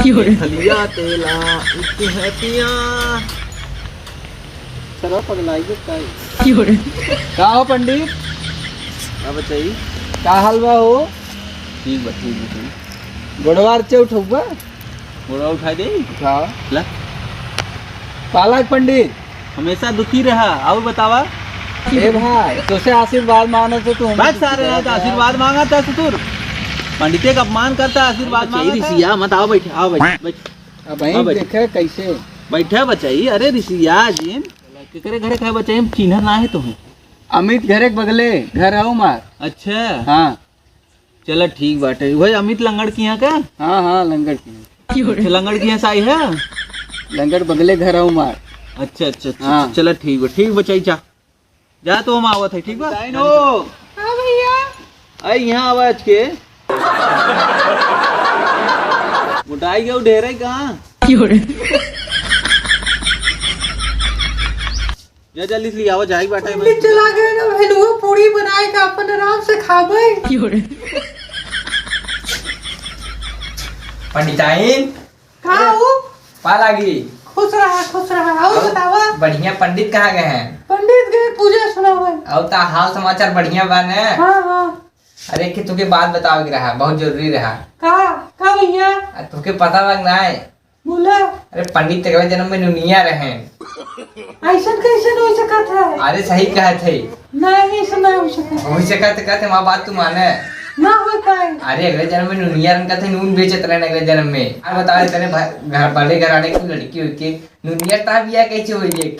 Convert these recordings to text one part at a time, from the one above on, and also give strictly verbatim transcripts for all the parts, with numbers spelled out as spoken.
क्यों रे? खलिया तेला, इतनी है पिया। सरवा पगलाई गयो का? क्यों रे? का हो पंडित? का बचाई? का हाल बा हो? ठीक बा, ठीक बा, ठीक। गोड़वा से उठउबा? गोड़वा उठाइ दे? उठाओ। ला। पालाग पंडित। हमेशा दुखी रहा, अउर बतावा। ए भाई, तोसे आशीर्वाद मांगत है तू, बस सारे, तो आशीर्वाद मांगत है ससुर। पंडिते का अपमान करता, आशीर्वाद मांगत है। रिसिया मत, आओ बैठ, आओ बैठ, बैठ। अब वहीं आओ बैठ। देखे कैसे। बैठा बचाई, अरे रिसिया जिन। केकरे घरे का है बचाई, हम चिन्हत ना है तुम्हें। अमित घरे के बगले, घर आओ मार। अच्छा। हाँ। चला ठीक बाटे। वही अमित लंगड़ की यहाँ का? हाँ, हाँ, लंगड़ की। अच्छा, लंगड़ की यहाँ से आई है? लंगड़ बगले घर आओ मार। अच्छा, अच्छा, अच्छा, हाँ। अच्छा, चला ठीक बा, ठीक बचाई चा। जा तो हम आवत है, ठीक बा? जाइन हो। हाँ भैया। आई यहाँ आवाज के। मोटाई गयो ढेरे कहाँ? जा जल्दी से लियावा, जाई बाटे। पंडित चला गए ना, भेलुआ पूरी बनाए का अपन आराम से खाबे। पंडिताइन। का हो? पा लागी। खुश रहा, खुश रहा। और और बतावा? बढ़िया पंडित कहाँ गए हैं? पंडित गए पूजा सुनावे। और ता हाल समाचार बढ़िया बा ने? हाँ, हाँ। अरे कि तुके बात बतावे के रहा, बहुत जरूरी रहा। का? का भैया? आ, तुके पता बा ना है? बोला। अरे पंडित अगले जन्म में नुनिया रहे। ऐसन कैसन हो सकत है? अरे सही कहत है। नहीं, ऐसा नहीं हो सकत। हो सकत, कहते माँ बात तू माने। ना हो पाए। अरे अगले जन्म में नुनिया रहन कहते नून बेचत रहन अगले जन्म में। अब बताओ इतने भा-, घर, बड़े घराने की लड़की होके नुनिया ता बिया कैसे हो एक?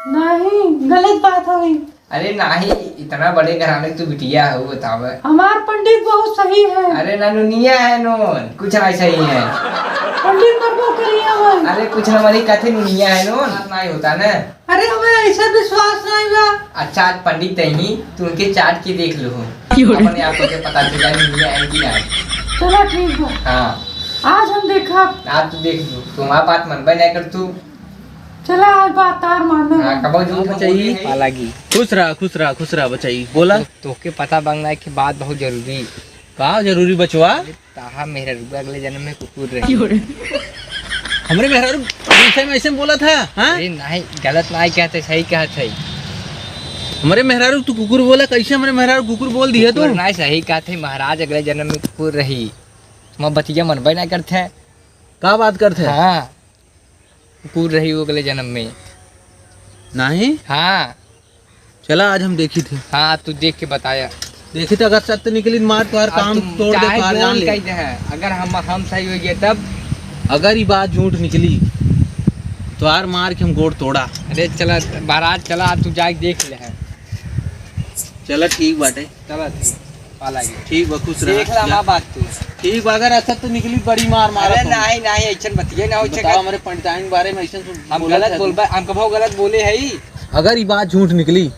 नहीं, गलत बात है। अरे नाही, इतना बड़े घराने की तू बिटिया हो, बतावे। हमार पंडित बहुत सही है। अरे ना नुनिया है नोन, कुछ ना सही है। पंडित मरबो करिया है। अरे कुछ ना मरी कथे नुनिया है नोन, नहीं होता ना। अरे हमें ऐसा विश्वास नहीं बा। अच्छा आज पंडित नहीं, तू उनके चाट के देख लो। क्यों रे? अपने आप को पता चल जाए नुनिया है कि नहीं। चला ठीक बा। हाँ। आज हम देखा। आज तू देख लो, तुम्हारा बात मन बा नहीं कर तू। चला, आज बात तार मानना हाँ, है। कबो झूठ हाँ, बचाई। बोली नहीं। पालागी। खुश रहा, खुश रहा, खुश रहा बचाई। बोला। तो, तोके पता बंगना है कि बात बहुत जरूरी। का जरूरी बचवा? ताहा मेहररुआ अगले जन्म में कुकुर रही। क्यों रे? हमरे मेहरारू विषय में ऐसे बोला था, हाँ? अरे नहीं, गलत नहीं कहते, सही कहते है। हमरे मेहरारू तू कुकुर बोला, कैसे हमरे मेहरारू कुकुर बोल दिया तू? कुकुर नहीं, सही कहते, महाराज अगले जन्म में कुकुर रही। मैं बतिया मनबे नहीं करते। का बात करते? हाँ। कुकुर रही वो अगले जन्म में। नहीं? हाँ। चला, आज हम देखी थे। हाँ, तू देख के बताया। देखी थे, अगर सत्य निकली, मार तोहार काम तोड़ दे, तोहार जान ले। अगर हम, हम सही हो गए तब? अगर ये बात झूठ निकली, तोहार मार के हम गोड़ तोड़ा। अरे चला, महाराज चला, तू जाके देख ले है। चला, ठीक बाटे। चला ठीक, पालागी। ठीक बा, खुश रहा। देख ला, जा। माँ बात तू। ठीक बा, अगर ऐसा तो निकली बड़ी मार मारा अरे तुम। नहीं, नहीं, ऐसन बतिये ना हो बताओ, हमारे पंडिताइन के बारे में ऐसन सुन हम बोलत गलत है बोल तू। बा-, हम कभो गलत बोले है? अगर ये बात झूठ निकली।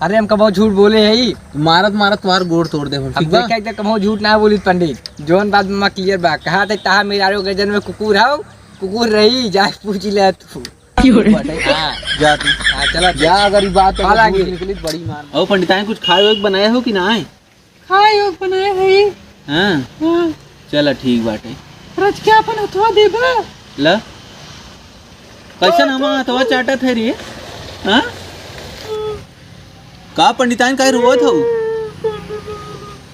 अरे हम कभो झूठ बोले है? मारत मारत तुम्हार गोड़ तोड़ दे हम, हम ठीक बा? देखे तो कभो झूठ ना बोली पंडित, जोन बात में clear बा, कहा थे ताहा मेहरारू के जन्म में कुकुर हो, कुकुर रही, जा पूछ ले तू। क्यों रे? हाँ। जा तू। हाँ, चला तू। जा, अगर ये बात अगर पालागी। झूठ निकली, बड़ी मार। और पंडिताइन कुछ खाए वाए के बनाया हो कि ना है? खाए हो बनाए है। हाँ? हाँ। चला, ठीक बाटे। रच के अपन हथवा देबा? ला। कैसन हमार हथवा चाटत है रे? हाँ? का पंडिताइन काहे रोवत हऊ?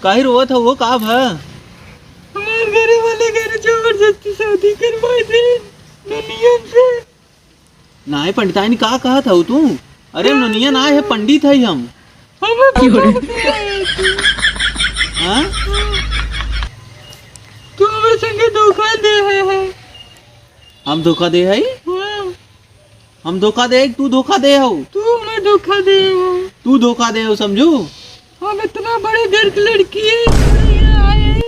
काहे रोवत हऊ हो? का भा? हमार घरे वाले घर जबरदस्ती शादी करवाए थे दुनिया से। नाहीं पंडिताइन, का कहत हऊ तू? अरे नोनिया ना है, पंडित है हम। हमें पता नहीं है। हाँ? तू हमरे संगे धोखा दे है। हम धोखा दे है? हाँ। हम धोखा दे, तू धोखा दे हो? तू हमें धोखा दे हो। तू धोखा दे हो, समझू? हम इतना बड़े घर की लड़की है, यहाँ आए।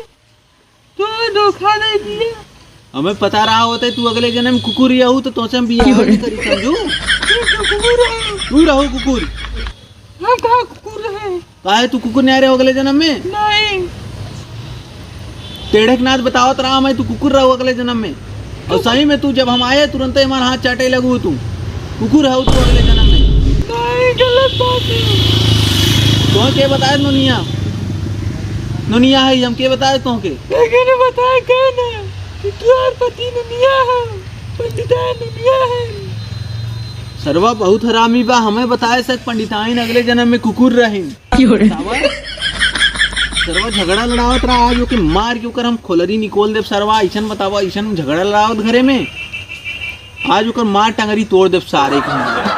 तू धोखा दे दिया। हमें पता रहा होता है तू अगले जन्म कुकुर ही आहू तो तोसे हम बियाह नहीं करी, समझू? तू कुकुर है। तू रहो कुकुर। हम कहाँ कुकुर है? काहे तू कुकुर नहीं रहे अगले जन्म में? नहीं। टेढ़कनाथ बतावत रहा मैं तू कुकुर रहो अगले जन्म में। और सही में तू जब हम आए तुरंत ही हमारा हाथ चाटे लगू तू। कुकुर हो तू अगले जन्म में। नहीं, गलत बात है। तो के बताए नोनिया? नोनिया है हम के बताए तो के? लेकिन बताए कहे ना। कि तोहार पति नुनिया है, पंडिताइन नुनिया है। सरवा बहुत हरामी बा, हमें बताए से पंडिताइन अगले जन्म में कुकुर रहिन। बतावा, सरवा झगड़ा लड़ावत रहा, आज ओके मार के ओकर हम खोलरी निकोल देब। सरवा ऐसन बतावा, ऐसन झगड़ा लड़ावत घरे में, आज ओकर मार टंगरी तोड़ देब सारे के।